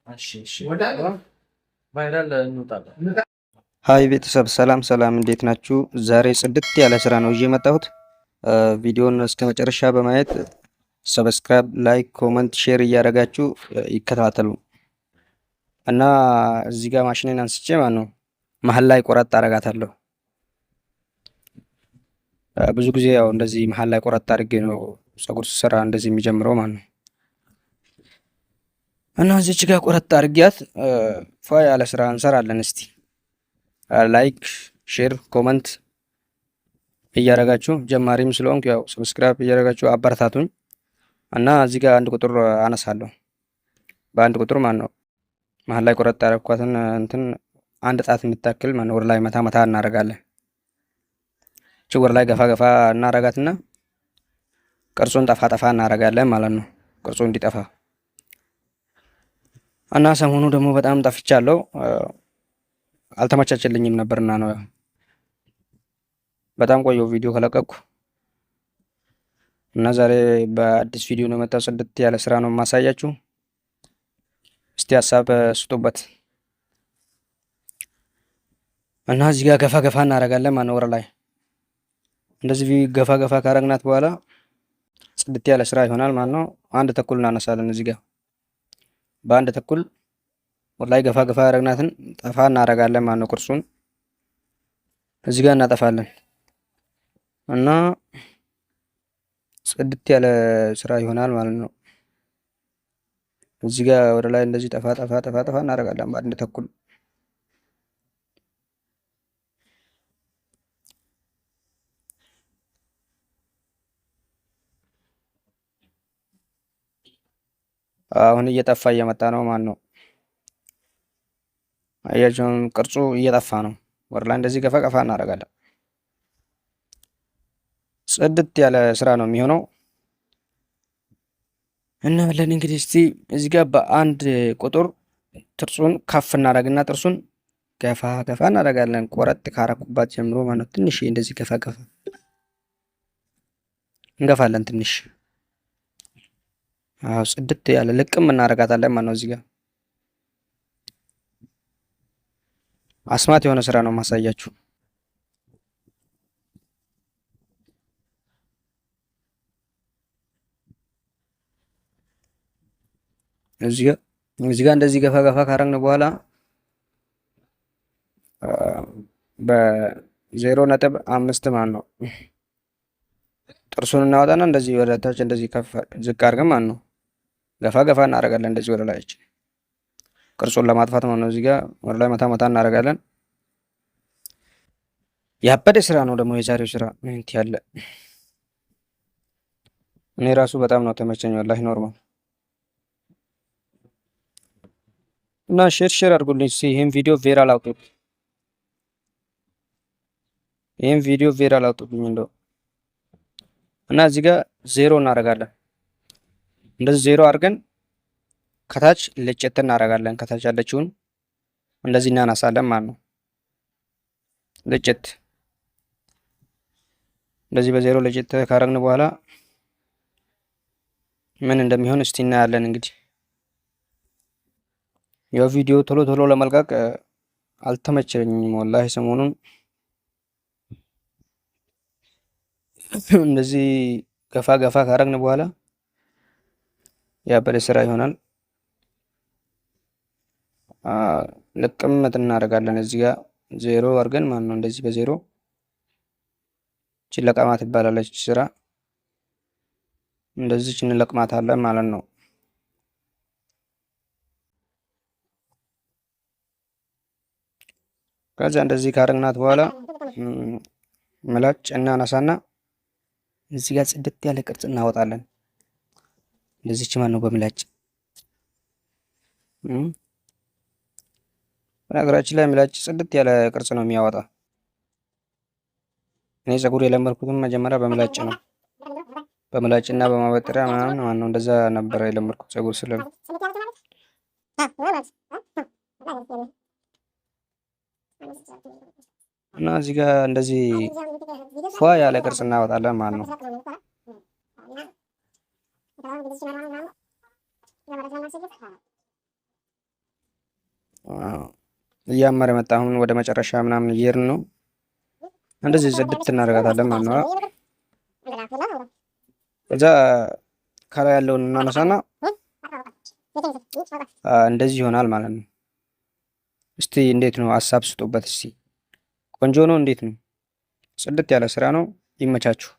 እሺ እሺ፣ viral እንወጣለን። Hi ቤተሰብ፣ ሰላም ሰላም፣ እንዴት ናችሁ? ዛሬ ጽድት ያለ ስራ ነው ይዤ የመጣሁት። ቪዲዮን እስከ መጨረሻ በማየት subscribe፣ like፣ comment፣ share እያደረጋችሁ ይከታተሉ እና እዚህ ጋር ማሽኔን አንስቼ ማለት ነው መሀል ላይ ቆረጥ አረጋታለሁ። ብዙ ጊዜ ያው እንደዚህ መሀል ላይ ቆረጥ አድርጌ ነው ፀጉር ስሰራ እንደዚህ የሚጀምረው ማለት ነው። እና እዚች ጋር ቆረጥ አድርጊያት ፏ ያለ ስራ እንሰራለን። እስቲ like፣ share፣ comment እያደረጋችሁ ጀማሪም ስለሆንኩ ያው subscribe እያደረጋችሁ አበረታቱኝ። እና እዚህ ጋር አንድ ቁጥር አነሳለሁ። በአንድ ቁጥር ማለት ነው መሀል ላይ ቆረጥ ያደረኳትን እንትን አንድ ጣት የምታክል ማለት ወደ ላይ መታ መታ እናደርጋለን። እቺ ወደ ላይ ገፋ ገፋ እናደርጋትና ቅርጹን ጠፋ ጠፋ እናደርጋለን ማለት ነው። ቅርጹ እንዲጠፋ። እና ሰሞኑ ደግሞ በጣም ጠፍቻለሁ፣ አልተመቻቸልኝም ነበርና ነው በጣም ቆየው ቪዲዮ ከለቀኩ። እና ዛሬ በአዲስ ቪዲዮ ነው የመጣው። ጽድት ያለ ስራ ነው የማሳያችሁ። እስቲ ሀሳብ ስጡበት። እና እዚህ ጋር ገፋ ገፋ እናደርጋለን ማለት ነው። ወደ ላይ እንደዚህ ገፋ ገፋ ካረግናት በኋላ ጽድት ያለ ስራ ይሆናል ማለት ነው። አንድ ተኩል እናነሳለን። እዚህ ጋር በአንድ ተኩል ወደ ላይ ገፋ ገፋ ያረግናትን ጠፋ እናደርጋለን ማለት ነው። ቅርጹን እዚህ ጋር እናጠፋለን እና ጽድት ያለ ስራ ይሆናል ማለት ነው። እዚህ ጋር ወደ ላይ እንደዚህ ጠፋ ጠፋ ጠፋ ጠፋ እናደርጋለን በአንድ ተኩል። አሁን እየጠፋ እየመጣ ነው ማለት ነው። አያችሁን? ቅርጹ እየጠፋ ነው። ወደ ላይ እንደዚህ ገፋ ገፋ እናደርጋለን። ጽድት ያለ ስራ ነው የሚሆነው። እና እንግዲህ እስቲ እዚህ ጋር በአንድ ቁጥር ጥርሱን ከፍ እናደርግና ጥርሱን ገፋ ገፋ እናደርጋለን። ቆረጥ ካረኩባት ጀምሮ ማለት ነው። ትንሽ እንደዚህ ገፋ ገፋ እንገፋለን ትንሽ። አዎ ጽድት ያለ ልቅም እናደርጋታለን ማለት ነው። እዚህ ጋር አስማት የሆነ ስራ ነው ማሳያችሁ። እዚህ ጋር እንደዚህ ገፋ ገፋ ካረግን በኋላ በ0.5 ማለት ነው ጥርሱን እናወጣና እንደዚህ ወደ ታች እንደዚህ ከፍ ዝቅ አድርገን ማለት ነው ገፋ ገፋ እናደርጋለን። እንደዚህ ወደ ላይ ቅርጹን ለማጥፋት ማለት ነው። እዚህ ጋር ወደ ላይ መታ መታ እናደርጋለን። ያበደ ስራ ነው ደግሞ የዛሬው ስራ እንት ያለ እኔ ራሱ በጣም ነው ተመቸኝ ወላሂ normal። እና share share አድርጉልኝ እስኪ ይሄን ቪዲዮ viral አውጡት። ይሄን ቪዲዮ viral አውጡልኝ እንደው። እና እዚህ ጋር ዜሮ እናደርጋለን። እንደዚህ ዜሮ አድርገን ከታች ልጭት እናደርጋለን። ከታች ያለችውን እንደዚህ እናነሳለን ማለት ነው። ልጭት እንደዚህ በዜሮ ልጭት ካረግን በኋላ ምን እንደሚሆን እስቲ እናያለን። እንግዲህ ያው ቪዲዮ ቶሎ ቶሎ ለመልቀቅ አልተመቸኝም ወላሂ ሰሞኑን። እንደዚህ ገፋ ገፋ ካረግን በኋላ ያበደ ስራ ይሆናል። ልቅምት እናደርጋለን። እዚህ ጋር ዜሮ አድርገን ማለት ነው። እንደዚህ በዜሮ እቺ ለቀማ ትባላለች ስራ። እንደዚች እንለቅማታለን ማለት ነው። ከዛ እንደዚህ ካረግናት በኋላ ምላጭ እናነሳና እዚህ ጋር ጽድት ያለ ቅርጽ እናወጣለን። እንደዚች ማለት ነው በምላጭ። በነገራችን ላይ ምላጭ ጽድት ያለ ቅርጽ ነው የሚያወጣ። እኔ ፀጉር የለመድኩትም መጀመሪያ በምላጭ ነው። በምላጭና በማበጠሪያ ምናምን ማለት ነው። እንደዛ ነበረ የለመድኩት ፀጉር ስለምን። እና እዚህ ጋር እንደዚህ ፏ ያለ ቅርጽ እናወጣለን ማለት ነው። እያመረ መጣ። አሁን ወደ መጨረሻ ምናምን እየሄድን ነው። እንደዚህ ጽድት እናደርጋታለን ማለት ነው። ከዛ ከላይ ያለውን እናነሳና እንደዚህ ይሆናል ማለት ነው። እስቲ እንዴት ነው? ሀሳብ ስጡበት እስቲ። ቆንጆ ነው? እንዴት ነው? ጽድት ያለ ስራ ነው። ይመቻችሁ።